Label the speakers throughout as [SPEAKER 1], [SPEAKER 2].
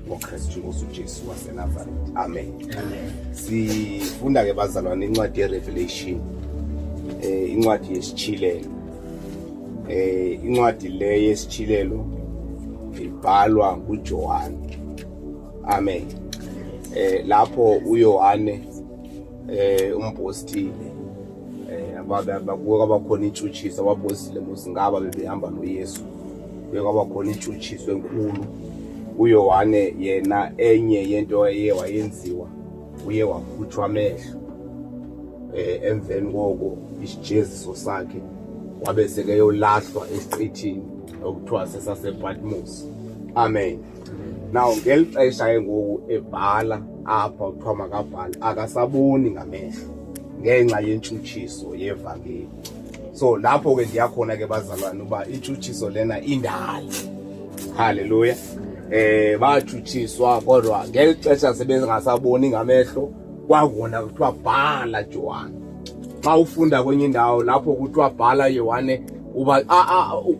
[SPEAKER 1] ngoKristu Nkosi uJesu waseNazaretha. Amen. Sifunda ke bazalwane incwadi yeRevelation. Incwadi yesichilelo. Incwadi le yesichilelo ibhalwa nguJohane. Amen. Lapho uYohane umpostile ababe kwabakhona intshutshiso abapostile mosingaba bebehamba noYesu kuye kwabakhona intshutshiso enkulu uYohane yena enye yento eye wayenziwa uye wakhutshwa amehlo emveni koko isijeziso sakhe wabe sekeyolahlwa esiqithini okuthiwa sesasePatmos. Amen. Now ngeli xesha ke ngoku ebhala apha kuthiwa makabhale akasaboni ngamehlo ngenxa yentshutshiso yevangeli. So lapho ke ndiyakhona ke bazalwane uba intshutshiso lena indala. Haleluya. Batshutshiswa kodwa ngeli xesha sebengasaboni ngamehlo kwakona kuthiwa bhala Johane. Xa ufunda kwenye indawo lapho kuthiwa bhala Yohane uba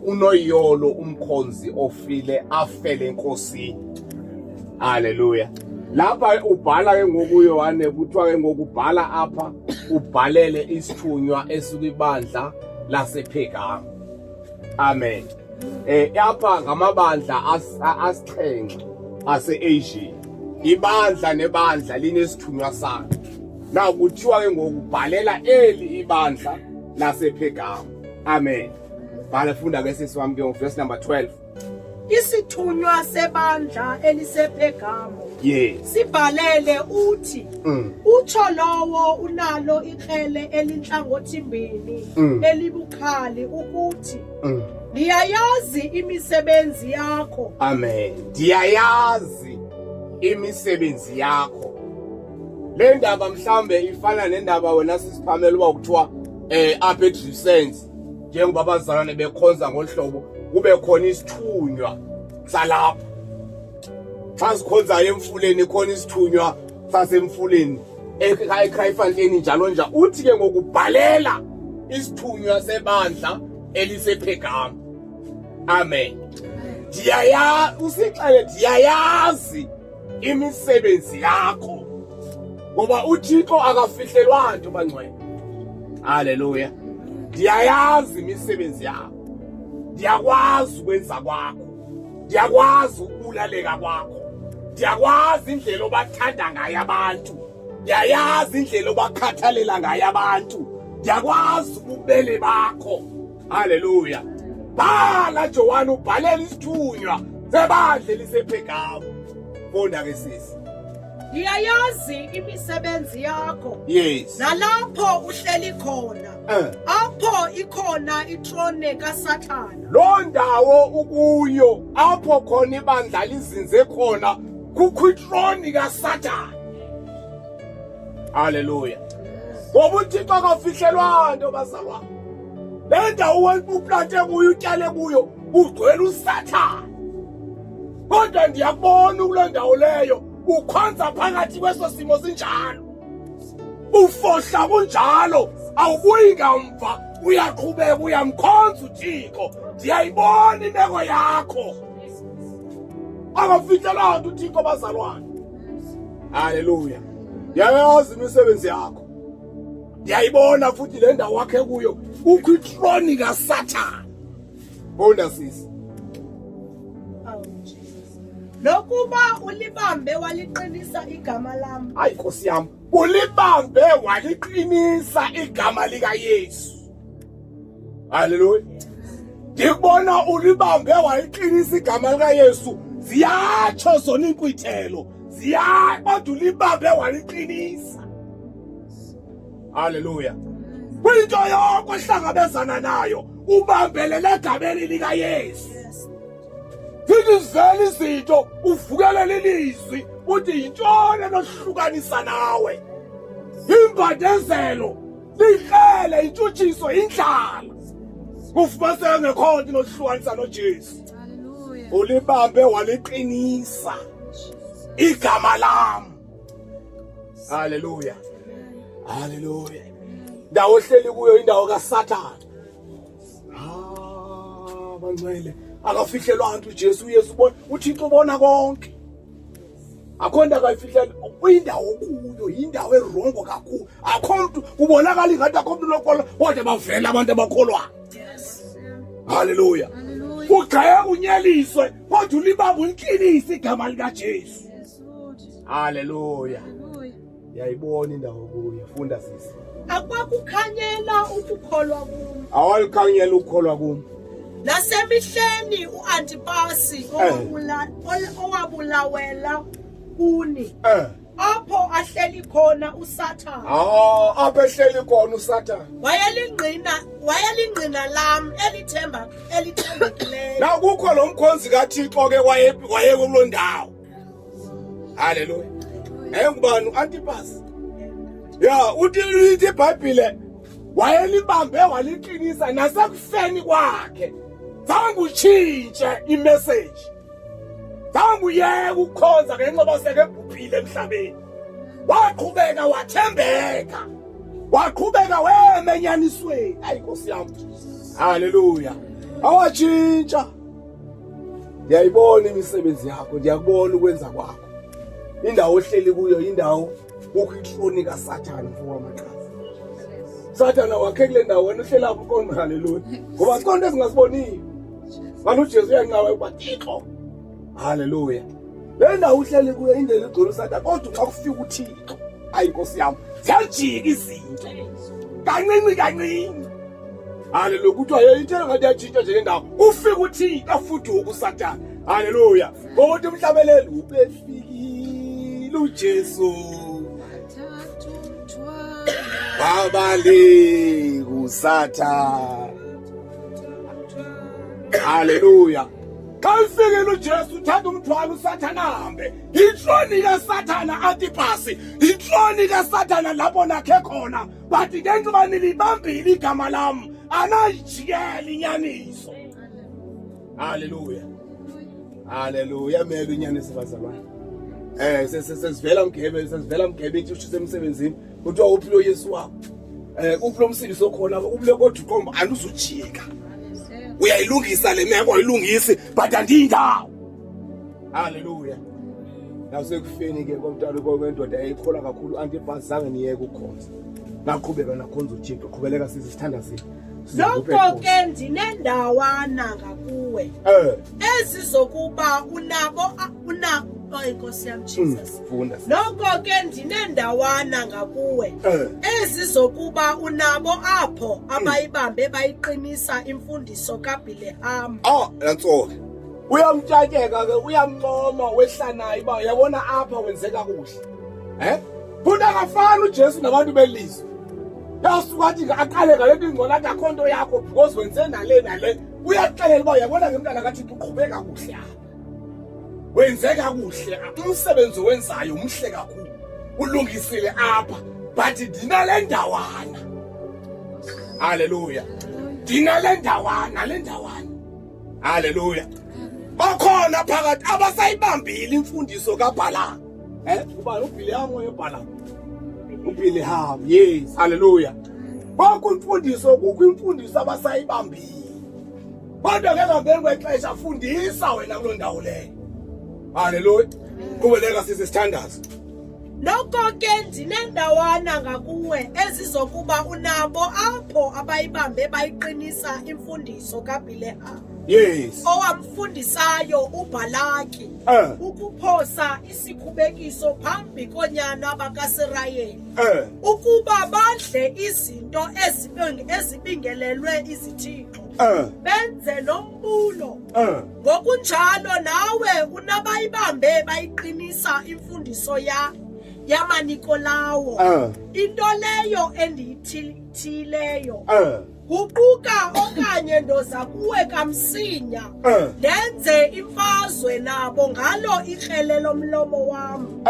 [SPEAKER 1] unoyolo umkhonzi ofile afele enkosini. Haleluya. Lapha ubhala ke ngoku uYohane kuthiwa ke ngoku ubhala apha ubhalele isithunywa esikwibandla lasePhegama. Amen. Apha ngamabandla asixhenxe ase-Asia. Ibandla nebandla linesithunywa salo. Now kuthiwa ke ngoku bhalela eli ibandla lasePhegama. Amen. Bhala funda ke sisi wami ke verse number 12.
[SPEAKER 2] Isithunywa sebandla elisePhegamo.
[SPEAKER 1] Yes.
[SPEAKER 2] Sibhalele uthi utsho lowo unalo ikrele elinhlangothi-mbini elibukhali ukuthi ndiyayazi imisebenzi yakho.
[SPEAKER 1] Amen. Ndiyayazi imisebenzi yakho. Le ndaba mhlambe ifana nendaba wena sisiphamela uba kuthiwa apha eDrisense njengoba abazalwane bekhonza ngolu hlobo kube khona isithunywa salapha. Xa sikhonzayo emfuleni khona isithunywa sasemfuleni eKraaifontein njalo njalo. Uthi ke ngokubhalela isithunywa sebandla elisePhegama. Amen. Ndiyaya usixele ndiyayazi imisebenzi yakho. Ngoba uThixo akafihlelwa nto bangcwele. Haleluya. Ndiyayazi imisebenzi yakho. Ndiyakwazi ukwenza kwakho. Ndiyakwazi ukubulaleka kwakho. Ndiyakwazi indlela obathanda ngayo abantu. Ndiyayazi indlela obakhathalela ngayo abantu. Ndiyakwazi ububele bakho. Haleluya. Bhala Johane ubhalela isithunywa sebandla elisePhegama. Funda ke sisi.
[SPEAKER 2] Ndiyayazi imisebenzi yakho.
[SPEAKER 1] Yes.
[SPEAKER 2] Nalapho uhleli khona. Apho ikhona itrone kaSathana.
[SPEAKER 1] Loo ndawo ukuyo apho khona ibandla lizinze khona kukho itroni kaSathana. Haleluya. Ngoba uThixo akafihlelwa nto bazalwane. Le ndawo uplante kuyo utyale kuyo kugcwele uSathana. Kodwa ndiyakubona kuloo ndawo leyo ukhonza phakathi kweso simo sinjalo. Ufohla kunjalo awubuyi ngamva uyaqhubeka uyamkhonza uThixo. Ndiyayibona imeko yakho. Akafihlelwa nto uThixo bazalwane. Haleluya. Ndiyayazi imisebenzi yakho. Ndiyayibona futhi le ndawo wakhe kuyo kukho itroni kaSathana. Funda sisi.
[SPEAKER 2] Oh Jesus. Lokuba ulibambe waliqinisa igama lam.
[SPEAKER 1] Hayi Nkosi yami, ulibambe waliqinisa igama likaYesu. Haleluya. Ndikubona ulibambe waliqinisa igama likaYesu. Ziyatsho zona iinkwithelo. Ziya kodwa ulibambe waliqinisa. Haleluya. Kwinto yonke ohlangabezana nayo ubambelele egameni likaYesu. Zithi zivela izinto uvukelele ilizwi uthi yintoni enohlukanisa nawe. Imbandezelo lihlele intshutshiso indlala. Kufumaniseka ngekho nto inohlukanisa noJesu. Ulibambe waliqinisa igama lam. Haleluya. Haleluya. Ndawo ohleli kuyo indawo kaSathana. Bangcwele akafihlelwa nto uJesu. uYesu ubona, uThixo ubona konke. Akho nto akayifihlela, kwindawo kuyo yindawo erongo kakhulu. Akho mntu kubonakala ingathi akho mntu unokholwa, kodwa bavela abantu abakholwayo. Haleluya. Ugxeka unyeliswe, kodwa ulibamba uliqinise igama likaJesu. Haleluya. Yayibona indawo kuyo. Funda sisi.
[SPEAKER 2] Akwakukhanyela ukukholwa kum.
[SPEAKER 1] Awalikhanyela ukukholwa kum.
[SPEAKER 2] Nasemihleni uAntipasi owabulawela kuni. Apho ahleli khona uSathana.
[SPEAKER 1] Ah, apho ehleli khona uSathana.
[SPEAKER 2] Wayelingqina lam elithembekileyo.
[SPEAKER 1] Na kukho lo mkhonzi kaThixo ke waye kuloo ndawo. Haleluya. Engubani uAntipas? Ya, uthi iBhayibhile wayelibambe waliqinisa nasekufeni kwakhe. Zange utshintshe imessage. Zange uyeke ukukhonza ngenxa yoba sekebhubhile emhlabeni. Waqhubeka wathembeka. Waqhubeka wema enyanisweni. Ayi Nkosi yami. Haleluya. Awatshintsha. Ndiyayibona imisebenzi yakho, ndiyakubona ukwenza kwakho. Indawo ohleli kuyo indawo kukho itroni kaSathana mfo wamaqhaza. Sathana wakhe kule ndawo wena uhleli apho uqonda haleluya. Ngoba zikhona into ezingasiboniyo. Kanti uJesu uyanqaba ukuba Thixo. Haleluya. Le ndawo uhleli kuyo indlela igcwele uSathana kodwa xa kufika uThixo, ayi Nkosi yami, ziyajika izinto. Kancinci kancinci. Haleluya. Kuthiwa hey ithele ngathi yatshintsha nje le ndawo. Ufika uThixo afuduka uSathana. Haleluya. Ngokuthi umhlabeleli ubefikile uJesu. Wabaleka uSathana. Haleluya. Xa ufikile uJesu uthatha umthwalo uSathana ahambe. Intloni kaSathana Antipasi, intloni kaSathana lapho nakhe khona. But ngenxa uba nilibambile igama lam, anayijikela inyaniso. Haleluya. Haleluya, mele inyaniso bazalwane. Sesivela mgebe, sesivela mgebe ithi ushise emsebenzini. Kuthiwa uphi lo Yesu wakho? Uphi lo msindisi okhona? Uphi lo kodwa uqomba anduzujika. Uyayilungisa le meko ayilungisi, but andiyindawo. Haleluya. Nasekufeni ke komntwana kwendoda eyikholwa kakhulu Antipas zange niyeke ukukhonza. Naqhubeka nakhonza uThixo, qhubeleka sisi sithandazile.
[SPEAKER 2] Noko ke ndinendawana ngakuwe. Ezizokuba unabo una oh Nkosi yam Jesus.
[SPEAKER 1] Funda.
[SPEAKER 2] Noko ke ndinendawana ngakuwe. Ezizokuba unabo apho abayibambe bayiqinisa imfundiso kaBhileham.
[SPEAKER 1] Oh, nantso. Uyamtyatyeka ke uyamncoma wehla naye uba uyabona apha wenzeka kuhle. Futhi akafani uJesu nabantu belizwe. Yasuka athi aqale ngale nto ingcono athi akho nto yakho because wenze nale nale. Uyaxelela uba uyabona ke mntana kaThixo uqhubeka kuhle apha. Wenze kakuhle umsebenzi owenzayo umhle kakhulu. Ulungisile apha but ndinale ndawana. Haleluya. Ndinale ndawana, le ndawana. Haleluya. Bakhona phakathi abasayibambile imfundiso kaBalaam. Ubani uBileam oyeBalaam? uBileam, yes, haleluya. Konke imfundiso kukho imfundiso abasayibambile. Kodwa ke ngaphambi kwexesha fundisa wena kuloo ndawo leyo. Haleluya. Qhubeleka sisi sithandazo.
[SPEAKER 2] Noko ke ndinendawana ngakuwe ezizokuba unabo apho abayibambe bayiqinisa imfundiso kaBileham.
[SPEAKER 1] Yes.
[SPEAKER 2] Owamfundisayo uBhalaki ukuphosa isikhubekiso phambi koonyana bakaSirayeli. Ukuba badle izinto ezibingelelwe izithixo. Benze nombulo. Ngokunjalo nawe unabayibambe bayiqinisa imfundiso yamaNikolawo. Into leyo endiyithileyo. Guquka okanye ndoza kuwe kamsinya. Ndenze imfazwe nabo ngalo ikrele lomlomo wam.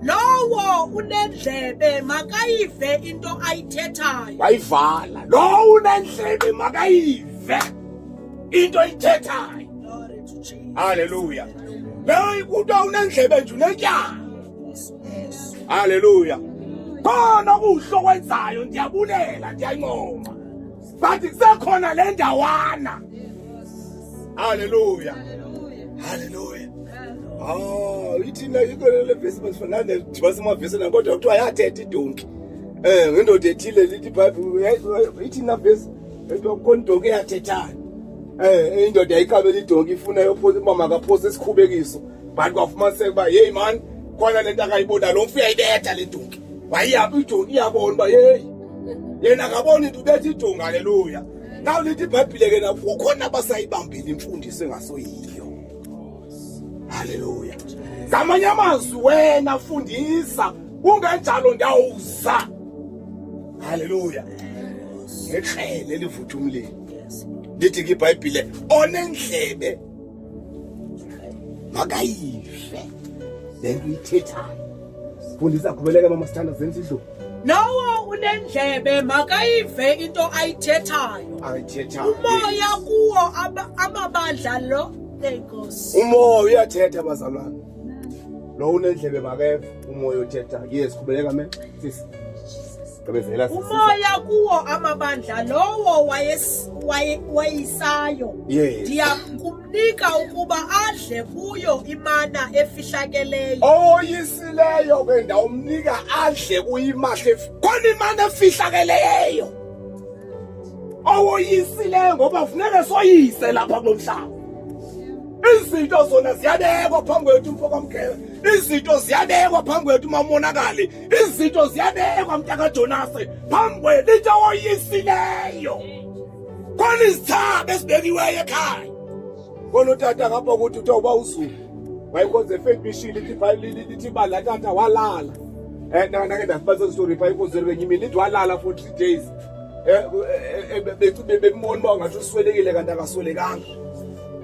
[SPEAKER 2] Lowo unendlebe makayive into ayithethayo.
[SPEAKER 1] Wayivala. Lowo unendlebe makayive into ayithethayo.
[SPEAKER 2] Glory to Jesus.
[SPEAKER 1] Hallelujah. Leyo kuthiwa unendlebe nje unetyala. Hallelujah. Khona kuhle okwenzayo ndiyabulela ndiyancoma. But kusekhona le ndawana. Hallelujah. Hallelujah. Ithina le vesi basifana dibanisa amavesi na kodwa kuthiwa yathetha idonki. Ngendoda ethile lithi iBhayibhile ithina vesi ekuthiwa kukhona idonki eyathethayo. Indoda yayiqabela idonki ifuna yophosa uba makaphose isikhubekiso. But kwafumaniseka uba hey man khona le nto akayibona lo mfo uyayibetha le donki. Wayiyaphi idonki iyabona uba hey yena akaboni into ubetha idonki haleluya. Now lithi iBhayibhile ke na kukhona abasayibambile imfundiso engasoyiyo. Haleluya. Ngamanye amazwi wena fundisa kungenjalo ndawuza. Haleluya. Ngekrele livutha umlilo. Lithi ke iBhayibhile onendlebe makayive le nto uyithethayo. Fundisa qhubeleka mama sithandazeni sidlule.
[SPEAKER 2] Lowo unendlebe makayive into ayithethayo.
[SPEAKER 1] Ayithethayo.
[SPEAKER 2] Umoya kuwo amabandla lo enkosi.
[SPEAKER 1] Umoya uyathetha bazalwane. Lo unendlebe makeve umoya othethayo. Yes, qhubeleka me sisi. Gqibezela
[SPEAKER 2] sisi. Umoya kuwo amabandla lowo wayesayo.
[SPEAKER 1] Yes.
[SPEAKER 2] Ndiyakumnika ukuba adle kuyo imana efihlakeleyo.
[SPEAKER 1] Owoyisileyo ke ndawumnika adle kuyimahle khona imana efihlakeleyo. Owoyisileyo ngoba funeka soyise lapha kulo mhlaba. Izinto zona ziyabekwa phambi kwethu mfo kaMgebe. Izinto ziyabekwa phambi kwethu mamonakali. Izinto ziyabekwa mntakaJonase phambi kwethu into owoyisileyo. Khona izithaba ezibekiweyo ekhaya. Khona utata ngapha kuthi uthiwa uba uZulu. Wayekhonza eFaith Mission lithi lithi ibandla tata walala. Nake ndasibalisa story pha inkonzweni kwenye imini lithi walala for 3 days. Bembona uba ngathi uswelekile kanti akaswelekanga.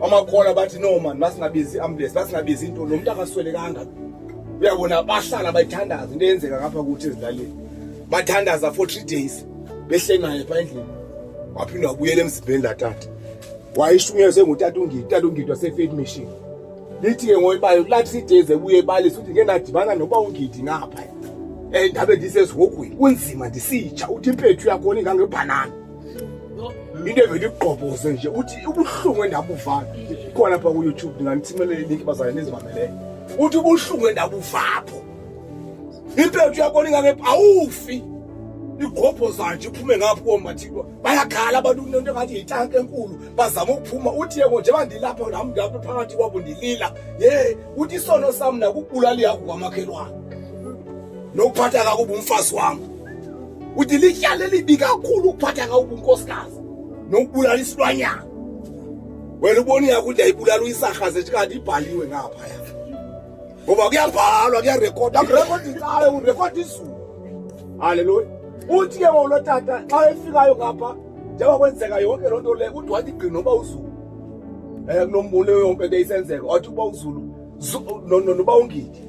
[SPEAKER 1] Amakhola bathi no man masingabizi i-ambulance masingabizi into lo muntu akaswelekanga. Uyabona bahlala bayithandaza into eyenzeka ngapha kuthi ezilalini. Bathandaza for 3 days behle naye pha endlini. Waphinde wabuyela emzimbeni la tata. Wayeshunyezwe ngutata uNgidi, utata uNgidi waseFaith Mission. Lithi ke ngoyibayo kula 3 days ebuye ebalisa uthi ngeke nadibana noba uNgidi ngapha. Ndabe ndisesihogweni kunzima ndisitsha uthi impethu yakhona ingangebhanana. Into evele igqobhoze nje uthi ubuhlungu endabuvayo. Ikhona lapha ku YouTube ndinganithumelela ilink bazalwane nizimameleyo. Uthi ubuhlungu endabuvapho. Impethu yakhona ingange awufi. Igqobhoza nje iphume ngapha komathilwa. Bayakhala abantu kunento engathi yitanki enkulu bazama ukuphuma uthi yebo njengoba ndilapha nami ndilapha phakathi kwabo ndilila ye uthi isono sami nakubulala ihagu kwamakhelwane nokuphatha kakubi umfazi wami uthi lityala elibi kakhulu ukuphatha kakubi unkosikazi nokubulala isilwanyana wena ubona iyaku ukuthi yayibulala uyisarhaze nje kanti ibhaliwe ngaphaya ngoba kuyabhalwa kuyarekhodwa akurekhoda icawe urekhoda izulu haleluya uthi ke ngoku lo tata xa efikayo ngapha njengoba kwenzeka yonke loo nto le uthi wathi gqi noba uzulu um kunombulo yonke into eyisenzeka wathi uba uzulu noba ungidi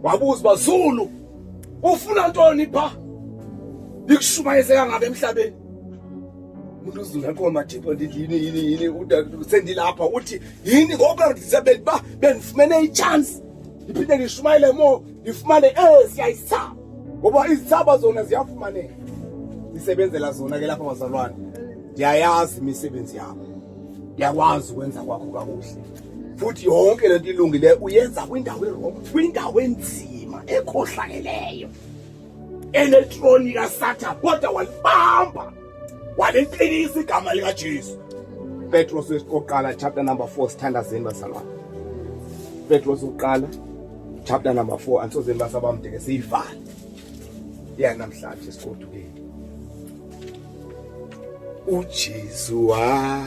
[SPEAKER 1] wabuza uba zulu ufuna ntoni pha ndikushumayeze kangaka emhlabeni umuntu uzulu akho madipho ndithi yini yini yini sendilapha uthi yini ngoba ndisebenza bendifumene i-chance ndiphinde ndishumayele mo ndifumane siyayisaba ngoba izithaba zona ziyafumaneka zisebenzela zona ke lapha bazalwane ndiyayazi imisebenzi yakho ndiyakwazi ukwenza kwakho kakuhle futhi yonke lento ilungileyo uyenza kwindawo erongo kwindawo enzima ekhohlakeleyo enetroni kaSathane kodwa walibamba waliqinisa igama likaJesu. Petros wesiqoqala chapter number 4 sithandazeni bazalwane. Petros uqala chapter number 4 angisozeni basabamde ke siyivale. Ya namhlanje sigodukeni. uJesu wa